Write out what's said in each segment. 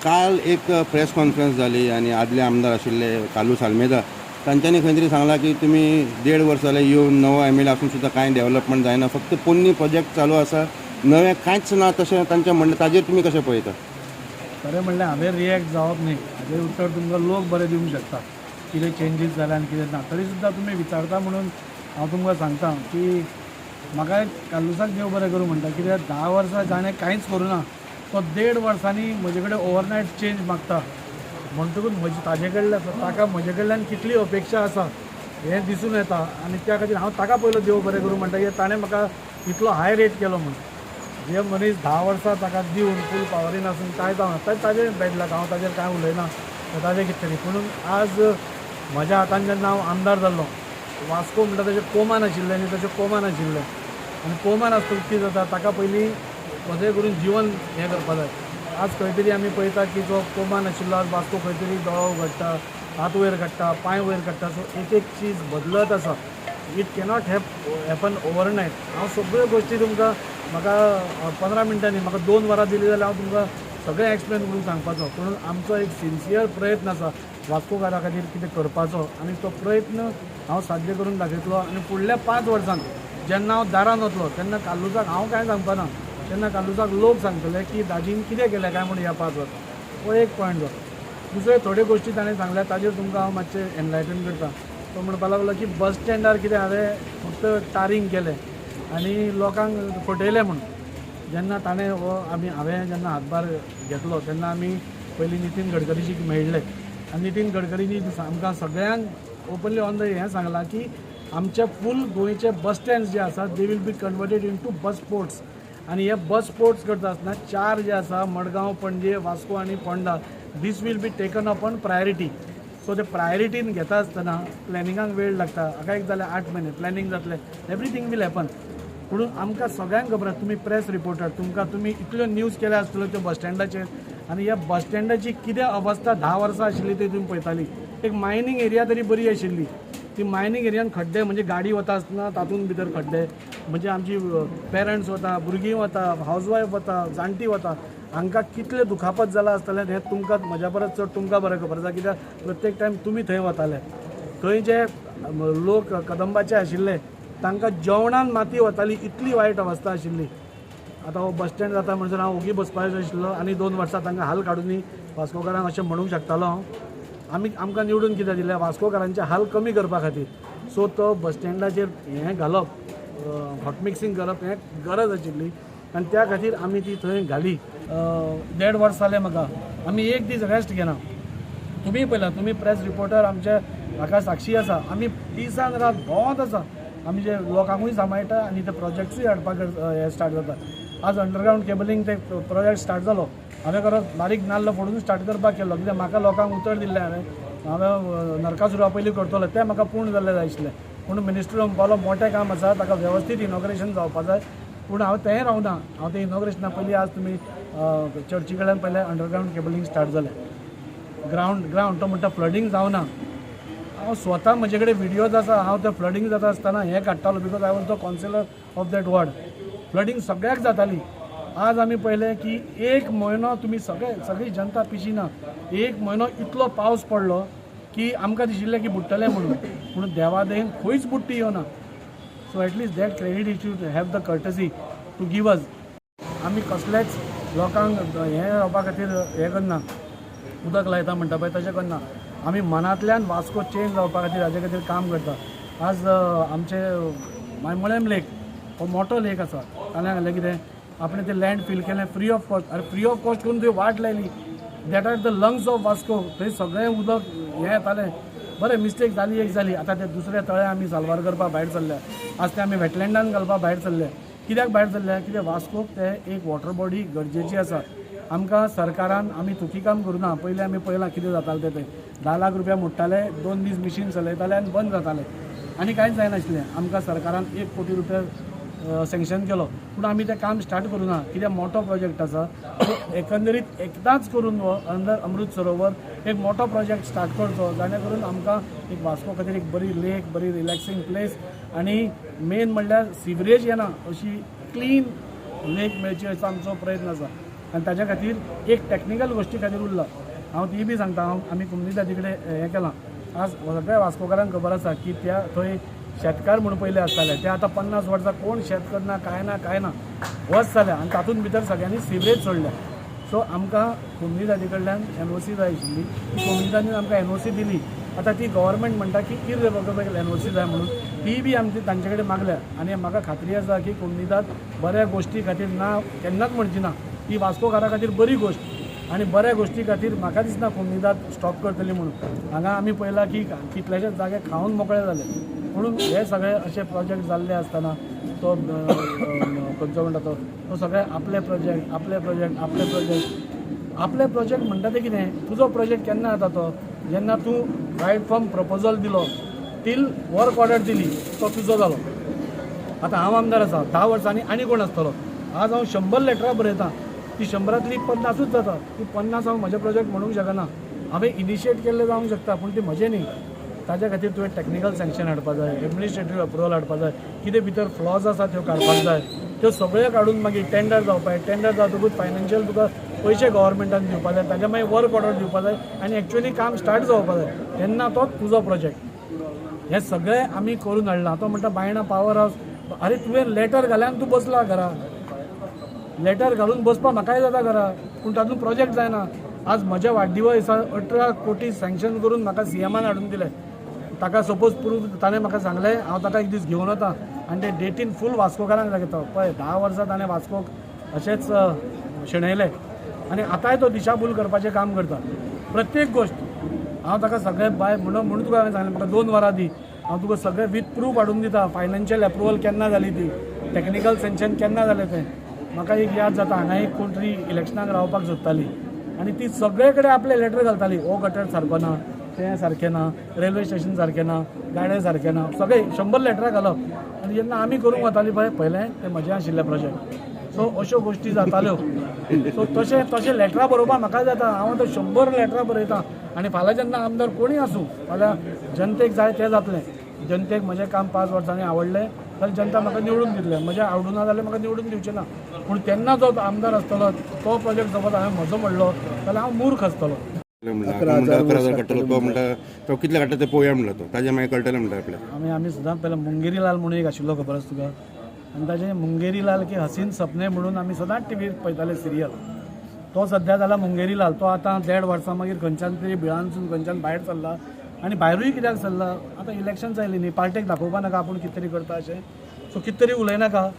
काल एक press conference जाली आनी आदले आमदार आशिल्ले कार्लूस आल्मेदा, तांच्यांनी खंय तरी सांगलां की तुमी देड वर्स जालें येवन नवो एमएलए आसून सुद्दां कांय डेवलपमेंट जायना, फक्त पोन्नी प्रोजेक्ट चालू आसा, नवें कांयच ना, तशें तांचें म्हणणें. ताजेर तुमी कशें पळयता? खरें म्हणल्यार हांवें रिएक्ट जावप न्ही. हाजेर उत्तर तुमकां लोक बरें दिवंक शकता, कितें चेंजीस जाले आनी कितें ना. तरी सुद्दां तुमी विचारता म्हणून हांव तुमकां सांगता की म्हाका एक कार्लुसाक देव बरें करूं म्हणटा, कित्याक 10 वर्सां जाणें कांयच करूं ना तो देड वर्सांनी म्हजे कडेन ओवरनायट चेंज मागता. म्हणटकूच म्हजी ताजे कडल्यान, ताका म्हजे कडल्यान कितली अपेक्षा आसा हें दिसून येता. आनी त्या खातीर हांव ताका पयलो देव बरें करूं म्हणटा, कित्याक ताणें म्हाका इतलो हाय रेट केलो म्हूण. जे मनीस 10 वर्सां ताका दिवन फूल पावरीन आसून कांय जावना, ताजें बॅड लक. हांव ताजेर कांय उलयना, ताजें कितें तरी. पुणून आज म्हज्या हातान जेन्ना हांव आमदार जाल्लो, वास्को म्हणटा तशें कोमान आशिल्लें आनी तशें कोमान आशिल्लें. आनी कोमान आसतकूच कितें जाता, ताका पयलीं कशेंय करून जिवन हें करपा जाय. आज खंय तरी आमी पळयता की जो कोमान आशिल्लो, आज वास्को खंय तरी दोळो उगडटा, हात वयर काडटा, पांय वयर काडटा. सो एक एक चीज बदलत आसा. It cannot happen overnight. हांव सगळ्यो गोश्टी तुमकां, म्हाका 15 मिनटांनी, म्हाका 2 वरां दिलीं जाल्यार हांव तुमकां सगळें एक्सप्लेन करून सांगपाचो. पूण आमचो एक सिन्सियर प्रयत्न आसा वास्कोकारा खातीर कितें करपाचो आनी तो प्रयत्न हांव साध्य करून दाखयतलो. आनी फुडल्या 5 वर्सांत जेन्ना हांव दारान वतलो तेन्ना कार्लुसाक हांव कांय सांगपाना, तेन्ना कार्लुसाक लोक सांगतले की दाजीन कितें केलें काय म्हूण ह्या 5 वर्सां. हो एक पॉयंट जालो. दुसरे थोड्यो गोश्टी ताणें सांगल्या, ताजेर तुमकां हांव मातशें एनलायटन करता. तो म्हणपाक लागलो की बस स्टँडार कितें हांवें फक्त टारींग केलें आनी लोकांक फटयलें म्हूण. जेन्ना ताणें हो आमी, हांवें जेन्ना हातभार घेतलो तेन्ना आमी पयलीं नितीन गडकरीजीक मेळ्ळे आनी नितीन गडकरीनी आमकां सगळ्यांक ओपनली ऑन the हें सांगलां की आमचे फूल गोंयचे बस स्टँड जे आसात, they will be converted into bus ports. आनी हे बस पोर्ट्स करता आसतना चार जे आसा, मडगांव, पणजे, वास्को आनी Ponda, this will be taken up on priority. So ते प्रायोरिटीन घेता आसतना प्लॅनिंगाक वेळ लागता. हाका एक जाल्यार 8 म्हयने प्लॅनिंग जातलें, everything will happen. पूण आमकां सगळ्यांक खबर आसा, तुमी प्रेस रिपोर्टर, तुमकां तुमी इतल्यो न्यूज केल्या आसतल्यो त्यो बस स्टँडाचेर. आनी ह्या बस स्टँडाची कितें अवस्था 10 वर्सां आशिल्ली ती तुमी पळयताली. एक मायनींग एरिया तरी बरी आशिल्ली, ती मायनींग एरियान खड्डे, म्हणजे गाडी वता आसतना तातूंत भितर खड्डे. म्हणजे आमची पेरंट्स वता, भुरगीं वता, हावज वायफ वता, जाणटी वता, हांकां कितलें दुखापत जालां आसतलें हें तुमकां म्हज्या परस चड तुमकां बरें खबर आसा, कित्याक प्रत्येक टायम तुमी थंय वताले. थंय जे लोक कदंबाचे आशिल्ले तांकां जेवणान माती वताली, इतली वायट अवस्था आशिल्ली. आतां हो बस स्टँड जाता म्हणसर हांव ओगी बसपाचो आशिल्लो आनी 2 वर्सां तांकां हाल काडुनी वास्कोकारांक, अशें म्हणूंक शकतालो हांव. आमी आमकां निवडून कित्याक दिलें? वास्कोकारांचे हाल कमी करपा खातीर. सो तो बस स्टँडाचेर हें घालप, हॉट मिक्सिंग करप हें गरज आशिल्ली आनी त्या खातीर आमी ती थंय घाली. देड वर्स जालें म्हाका, आमी एक दीस रेस्ट घेना. तुमी पळयला, तुमी प्रेस रिपोर्टर आमचे हाका साक्षी आसा. आमी दिसान रात भोंवत आसा. आमी जे लोकांकूय सांबाळटा आनी ते प्रोजेक्ट्सूय हाडपाक हें स्टार्ट जाता. आज अंडरग्रावंड केबलिंग ते प्रोजेक्ट स्टार्ट जालो. हांवें खरो बारीक नाल्ल फोडून स्टार्ट करपाक केल्लो, कित्याक म्हाका लोकांक उतर दिल्लें हांवें, हांवें नरकासुरा पयलीं करतलो. तें म्हाका पूर्ण जाल्लें जाय आशिल्लें, पूण मिनिस्टर म्हणपालो मोटें काम आसा, ताका वेवस्थीत इनॉग्रेशन जावपा जाय. पूण हांव तेंय रावना, हांव तें इनॉग्रेशना पयलीं आज तुमी चर्ची कडल्यान पयलें अंडरग्रावंड केबलिंग स्टार्ट जालें. ग्रावंड ग्रावंड तो म्हणटा फ्लडींग जावना. हांव स्वता, म्हजे कडेन व्हिडियोज आसा, हांव ते फ्लडींग जाता आसतना हें काडटालो, because I was the councillor of that ward. Flooding सगळ्याक जाताली. आज आमी पळयलें की एक म्हयनो तुमी सगळे, सगळी जनता पिशी ना. एक म्हयनो इतलो पावस पडलो की आमकां दिशिल्लें की बुडटलें म्हणून, पूण देवा दयेन खंयच बुडटी येवना. So at least that credit you should have the courtesy to give us. आमी कसलेच लोकांक हें जावपा खातीर हें करना, उदक लायता म्हणटा पळय तशें करना. आमी मनांतल्यान वास्को चेंज जावपा खातीर, हाजे खातीर काम करता. आज आमचे मायमोळेम लेक हो मोठो लेक आसा. ताणें सांगलें कितें, आपणें तें लँड फील केलें फ्री ऑफ कॉस्ट. आरे, फ्री ऑफ कॉस्ट करून थंय वाट लायली. That are the lungs of Vasco. थंय सगळें उदक हें येतालें. बरें, मिस्टेक जाली एक जाली. आतां ते दुसरे तळे आमी साल्वार करपा भायर सरल्या. आज ते आमी वेटलँडान घालपा भायर सरले. कित्याक भायर सरले? कित्याक वास्कोक ते एक वॉटर बॉडी गरजेची आसा. आमकां सरकारान, आमी चुकी काम करुना. पयलीं आमी पळयलां कितें जातालें तें. 10 लाख रुपया मोडटाले, 2 दीस मिशीन चलयताले आनी बंद जाताले आनी कांयच जायनासलें. आमकां सरकारान 1 कोटी रुपया सँक्शन केलो, पूण आमी तें काम स्टार्ट करूं ना, कित्याक मोठो प्रोजेक्ट आसा. सो एकंदरीत एकदांच करून हो अंदर अमृत सरोवर एक मोठो प्रोजेक्ट स्टार्ट करचो, जाणे करून आमकां एक वास्को खातीर एक बरी लेक, बरी रिलॅक्सिंग प्लेस आनी मेन म्हणल्यार सिवरेज येना अशी क्लीन लेक मेळची, असो आमचो प्रयत्न आसा. आनी ताच्या खातीर एक टॅक्निकल गोश्टी खातीर उरला. हांव ती बी सांगता, हांव आमी कोमुनिदादी कडेन हें केलां. आज सगळ्या वास्कोकारांक खबर आसा की त्या थंय शेतकार म्हणून पयले आसताले, ते आतां 50 वर्सां कोण शेत करना, कांय ना कांय ना, वच जाल्या आनी तातूंत भितर सगळ्यांनी सिवरेज सोडल्या. सो आमकां कोमुनिदादी कडल्यान एनओसी जाय आशिल्ली, ती कोमुनिदादीन आमकां एनओसी दिली. आतां ती गव्हर्मेंट म्हणटा की इररिवोकेबल एनओसी जाय म्हणून, ती बी आमची तांचे कडेन मागल्या. आनी म्हाका खात्री आसा की कोमुनिदाद बऱ्या गोश्टी खातीर ना केन्नाच म्हणची ना, ती वास्कोकारा खातीर बरी गोश्ट आनी बऱ्या गोश्टी खातीर म्हाका दिसना कोमुनिदाद स्टॉप करतली म्हणून. हांगा आमी पळयलां की कितलेशेच जागे खावन मोकळे जाले. म्हणून हे सगळे अशे प्रोजेक्ट जाल्ले आसतना तो खंयचो म्हणटा तो तो सगळे आपले प्रोजेक्ट आपले प्रोजेक्ट आपले प्रोजेक्ट आपले प्रोजेक्ट म्हणटा ते कितें, तुजो प्रोजेक्ट केन्ना जाता तो जेन्ना तूं रायट फ्रॉम प्रपोजल दिलो टील वर्क ऑर्डर दिली तो तुजो जालो. आतां हांव आमदार आसा, 10 वर्सांनी आनी कोण आसतलो. आज हांव 100 लेटरां बरयतां, ती 100रांतली 50ूच जाता, ती 50 हांव म्हजें प्रोजेक्ट म्हणूंक शकना. हांवें इनिशिएट केल्लें जावंक शकता पूण ती म्हजें न्ही. ताच्या खातीर तुवें टॅक्निकल सँक्शन हाडपा जाय, एडमिनिस्ट्रेटीव अप्रुवल हाडपा जाय, कितें भितर फ्लॉज आसा त्यो काडपाक जाय, त्यो सगळ्यो काडून मागीर टेंडर जावपाक जाय. टेंडर जातकूच फायनान्शियल तुका पयशे गव्हर्मेंटान दिवपा जाय, ताच्या मागीर वर्क ऑर्डर दिवपा जाय आनी एक्चुअली काम स्टार्ट जावपा जाय, तेन्ना तो तुजो प्रोजेक्ट. हें सगळें आमी करून हाडलां. तो म्हणटा बायणा पावर हावस, अरे तुवें लेटर घालें आनी तूं बसला घरा. लेटर घालून बसपाक म्हाकाय जाता घरा, पूण तातूंत प्रोजेक्ट जायना. आज म्हज्या वाडदिवस दिसा 18 कोटी सँक्शन करून म्हाका सीएमान हाडून दिले. ताका सपोज प्रूफ ताणें म्हाका सांगलें, हांव ताका एक दीस घेवन वता आनी ते डेटीन फूल वास्कोकारांक दाखयता. पळय 10 वर्सां ताणें वास्कोक अशेंच शेणयलें आनी आतांय तो दिशाभूल करपाचें काम करता. प्रत्येक गोश्ट हांव ताका सगळें बाय म्हणून तुका हांवें सांगलें म्हाका 2 वरां दी, हांव तुका सगळें वीथ प्रूफ हाडून दिता. फायनान्शियल एप्रुवल केन्ना जाली ती, टॅक्निकल सँक्शन केन्ना जालें तें. म्हाका एक याद जाता, हांगा एक कोण तरी इलेक्शनाक रावपाक सोदताली आनी ती सगळे कडेन आपले लेटर घालताली, हो गटर सारको ना, तें सारकें ना, रेल्वे स्टेशन सारकें ना, गाडे सारकें ना, सगळे 100 लेटरां घालप. आनी जेन्ना आमी करूंक वताली पळय पयलें तें म्हजें आशिल्लें प्रोजेक्ट. सो अश्यो गोश्टी जाताल्यो. सो तशें तशें लेटरां बरोवपाक म्हाका जाता. हांव आतां 100 लेटरां बरयतां आनी फाल्यां जेन्ना आमदार कोणूय आसूं, फाल्यां जनतेक जाय तें जातलें. जनतेक म्हजें काम 5 वर्सांनी आवडलें जाल्यार जनता म्हाका निवडून दितले, म्हजें आवडूना जाल्यार म्हाका निवडून दिवचें ना. पूण तेन्ना जो आमदार आसतलो तो प्रोजेक्ट सपोज हांवें म्हजो म्हणलो जाल्यार हांव मूर्ख आसतलो. 11,000 काडटलो तो म्हणटा, तो कितले काडटा ते पळोवया म्हणटा तो, ताजे मागीर कळटलें म्हणटा आपल्याक. आमी आमी सदांच पयलें मुंगेरीलाल म्हणून एक आशिल्लो, खबर आसा तुका. आनी ताजें मुंगेरीलाल की हसीन सपने म्हणून आमी सदांच टिवीर पळयताले सिरियल. तो सद्या जाला मुंगेरीलाल. तो आतां 1.5 वर्सां मागीर खंयच्यान तरी बिळांसून खंयच्यान भायर सरला. आनी भायरूय कित्याक सरला, आतां इलेक्शन आयलीं न्ही, पार्टेक दाखोवपा नाका आपूण कितें तरी करता अशें. सो कितें तरी उलयनाका.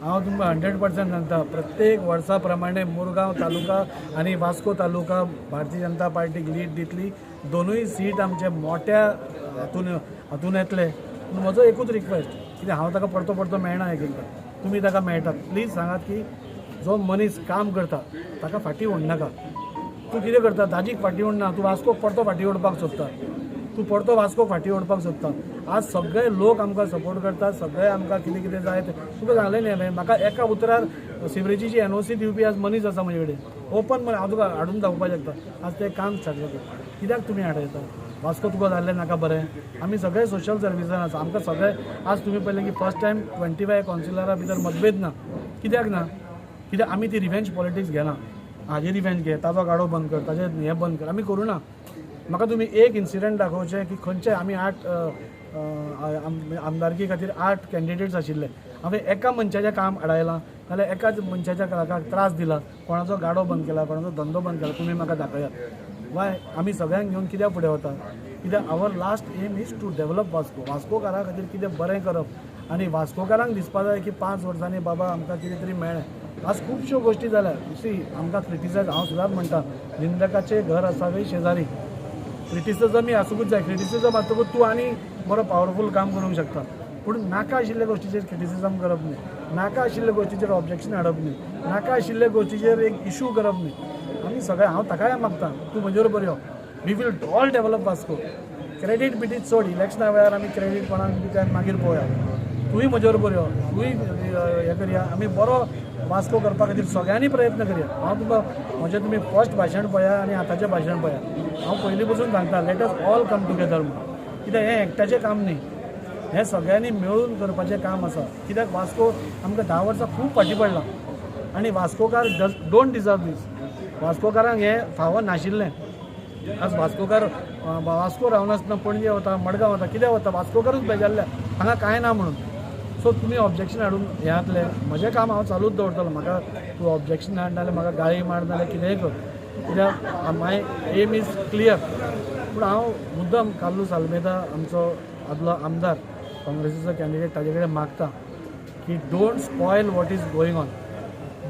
हांव तुमकां 100% सांगता, प्रत्येक वर्सा प्रमाणे मुरगांव तालुका आनी वास्को तालुका भारतीय जनता पार्टीक लीड दितली. दोनूय सीट आमचे मोट्या हातून येतले. पूण म्हजो एकूच रिक्वेस्ट, कित्याक हांव ताका परतो परतो मेळना, एक एकदां तुमी ताका मेळटात, प्लीज सांगात की जो मनीस काम करता ताका फाटीं ओडनाका. तूं कितें करता, दाजीक फाटीं ओडना, तूं वास्कोक परतो फाटीं ओडपाक सोदता, तूं परतो वास्कोक फाटीं ओडपाक सोदता. आज सगळे लोक आमकां सपोर्ट करतात, सगळे आमकां कितें कितें जाय तें तुका सांगलें न्ही हांवें. म्हाका एका उतरार सिवरेजीची एनओसी दिवपी आज मनीस आसा म्हजे कडेन, ओपन हांव तुका हाडून दाखोवपाक शकता. आज तें काम स्टार्ट जाता. कित्याक तुमी हाडयता वास्को, तुका जाल्लें नाका बरें. आमी सगळे सोशल सर्विसान आसा, आमकां सगळे आज तुमी पळयलें की फर्स्ट टायम 25 कावन्सिलरां भितर मतभेद ना. कित्याक ना, कित्याक आमी ती रिवेंज पॉलिटिक्स घेना. हाजे रिवेंज घे, ताजो गाडो बंद कर, ताजें हें बंद कर, आमी करूं ना. म्हाका तुमी एक इन्सिडंट दाखोवचें की खंयचे आमी 8 आमदारकी खातीर 8 कॅन्डिडेट्स आशिल्ले, हांवें एका मनशाचें काम आडायलां नाल्यार एकाच मनशाच्या काळाक त्रास दिला, कोणाचो गाडो बंद केला, कोणाचो धंदो बंद केला, तुमी म्हाका दाखयात. वाय आमी सगळ्यांक घेवन कित्याक फुडें वता, कित्याक our last aim is to develop Vasco. वास्कोकारां खातीर कितें बरें करप आनी वास्कोकारांक दिसपा जाय की 5 वर्सांनी बाबा आमकां कितें तरी मेळ्ळें. आज खुबश्यो गोश्टी जाल्या. सी आमकां क्रिटिसायज, हांव सदांच म्हणटा, निंदकाचें घर असावे शेजारी. क्रिटिसिजमय आसूंकूच जाय. क्रिटिसिजम आसतकूच तूं आनी बरो पावरफूल काम करूंक शकता. पूण नाका आशिल्ल्या गोश्टीचेर क्रिटिसिजम करप न्ही, नाका आशिल्ल्या गोश्टीचेर ऑब्जेक्शन हाडप न्ही, नाका आशिल्ल्या गोश्टीचेर एक इशू करप न्ही. आमी सगळे, हांव ताकाय मागता, तूं म्हजे बरोबर यो, we will all develop Vasco. Credit बिडीट सोड, इलेक्शना वेळार आमी क्रेडीट कोणाक बी काय मागीर पळोवया. तूंय म्हजे बरोबर यो, तूंय हें करया, आमी बरो वास्को करपा खातीर सगळ्यांनी प्रयत्न करया. हांव तुमकां म्हजें तुमी फर्स्ट भाशण पळया आनी आतांचें भाशण पळया. हांव पयलीं पसून सांगता, let us all come together म्हणून. कित्याक हें एकट्याचें काम न्ही, हें सगळ्यांनी मेळून करपाचें काम आसा. कित्याक वास्को आमकां 10 वर्सां खूब फाटीं पडलां. आनी वास्कोकार don't deserve दीस. वास्कोकारांक हें फावो नाशिल्लें. आज वास्कोकार वास्को रावनासतना पणजे वता, मडगांव वता, कितें वता, वास्कोकारूच बेजारले हांगा कांय ना म्हणून. सो तुमी ऑब्जेक्शन हाडून हें जातलें. म्हजें काम हांव चालूच दवरतलो. म्हाका तूं ऑब्जेक्शन हाड नाल्यार म्हाका गाळी मार नाल्यार कितेंय कर, कित्याक माय एम is clear. पूण हांव मुद्दम कार्लूस आल्मेदा आमचो आदलो आमदार काँग्रेसीचो कॅन्डिडेट ताजे कडेन मागता की don't spoil what is going on,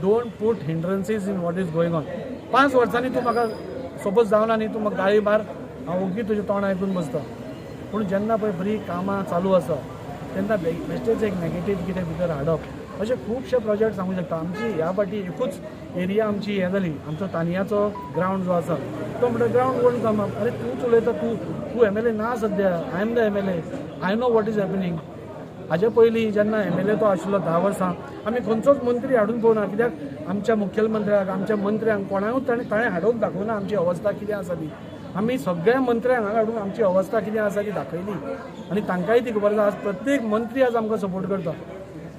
don't put hindrances in what is going on. 5 वर्सांनी तूं म्हाका सपोज जावना न्ही, तूं म्हाका गाळी मार, हांव ओगी तुजें तोंड आयकून बसता. पूण जेन्ना पळय बरी कामां चालू आसा तेन्ना बेश्टेच एक नॅगेटीव कितें भितर हाडप, अशे खुबशे प्रोजेक्ट सांगूंक शकता. आमची ह्या फाटी एकूच एरिया आमची हें जाली, आमचो तानयाचो ग्रावंड जो आसा तो म्हणटा ग्रावंड कोण काम. अरे तूंच उलयता, तूं MLA ना सद्या, I am the MLA, I know what is happening. हाजे पयलीं जेन्ना MLA तो आशिल्लो 10 वर्सां आमी खंयचोच मंत्री हाडून पळोवना, कित्याक आमच्या मुखेलमंत्र्याक आमच्या मंत्र्यांक कोणाकूच ताणें हाडून दाखोवना आमची अवस्था कितें आसा ती. आमी सगळ्या मंत्र्यांक हांगा हाडून आमची अवस्था कितें आसा ती दाखयली आनी तांकांय ती खबर आसा. आज प्रत्येक मंत्री आज आमकां सपोर्ट करता.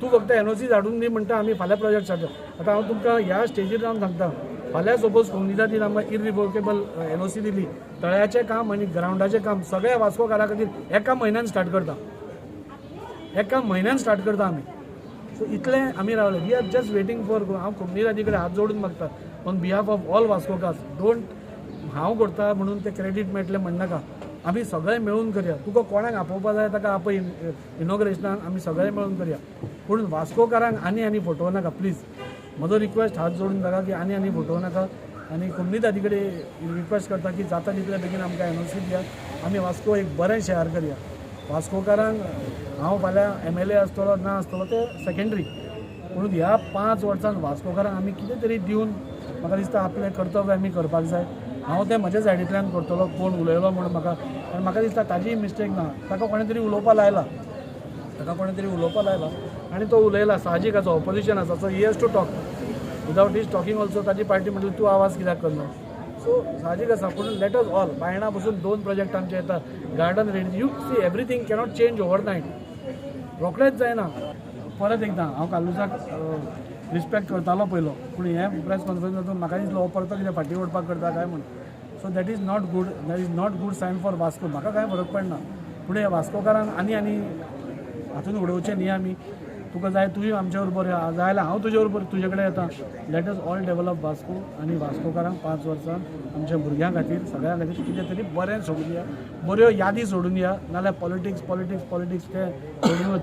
तूं फक्त NOC हाडून दी म्हणटा, आमी फाल्यां प्रोजेक्ट स्टार्ट. आतां हांव तुमकां ह्या स्टेजीर रावन सांगता, फाल्यां सपोज कोमनिदादीन आमकां इरिवोकेबल NOC दिली, तळ्याचें काम आनी ग्रावंडाचें काम सगळ्या वास्कोकारां खातीर एका म्हयन्यान स्टार्ट करता, एका म्हयन्यान स्टार्ट करता आमी. सो इतलें आमी रावले. We are just waiting for. हांव कोमनिदादी कडेन हात जोडून मागता ऑन बिहाफ ऑफ ऑल वास्कोकार्स, don't हांव करता म्हणून तें क्रेडीट मेळटलें म्हणनाका. आमी सगळे मेळून करया. तुका कोणाक आपोवपा जाय ताका आपय इनॉग्रेशनाक, आमी सगळे मेळून करया. पूण वास्कोकारांक आनी आनी फटोवं नाका प्लीज. म्हजो रिक्वेस्ट हात जोडून ताका की आनी आनी फटोवं नाका. आनी कोमनिदादी कडेन रिक्वेस्ट करता की जाता तितले बेगीन आमकां NOC दियात, आमी वास्को एक बरें शहर करया. वास्कोकारांक हांव फाल्यां MLA आसतलो ना आसतलो तें सेकेंडरी, पूण ह्या 5 वर्सांत वास्कोकारांक आमी कितें तरी दिवन म्हाका दिसता आपलें कर्तव्य आमी करपाक जाय. हांव तें म्हज्या सायडींतल्यान करतलो. कोण उलयलो म्हूण म्हाका, आनी म्हाका दिसता ताजीय मिस्टेक ना, ताका कोणें तरी उलोवपा लायला, ताका कोणें तरी उलोवपा लायला आनी तो उलयला. साहजीक आसा, ऑपोजिशन आसा, so he has to talk. Without his talking also ताजी पार्टी म्हटली तूं आवाज कित्याक करना. सो साहजीक आसा. पूण let us all Baina पसून 2 प्रोजेक्ट आमचे येता, garden ready. You see everything cannot change overnight, रोखडेंच जायना. परत एकदां हांव कार्लूसाक रिस्पेक्ट करतालो पयलो, पूण हें प्रेस कॉन्फरन्स म्हाका दिसलो हो परतो कितें फाटीं ओडपाक करता काय म्हूण. So that is not good, that is not good sign for Vasco. म्हाका कांय फरक पडना, पूण ह्या वास्कोकारांक आनी आनी हातून उडोवचें न्ही आमी. तुका जाय तूंय आमच्या बरोबर या, जाय जाल्यार हांव तुजे बरोबर तुजे कडेन येता. Let us all develop Vasco. आनी वास्कोकारांक 5 वर्सां आमच्या भुरग्यां खातीर सगळ्यां खातीर कितें तरी बरें सोडून या, बऱ्यो यादी सोडून या, नाल्यार पॉलिटिक्स पॉलिटिक्स पॉलिटिक्स तें सोडून वचचें.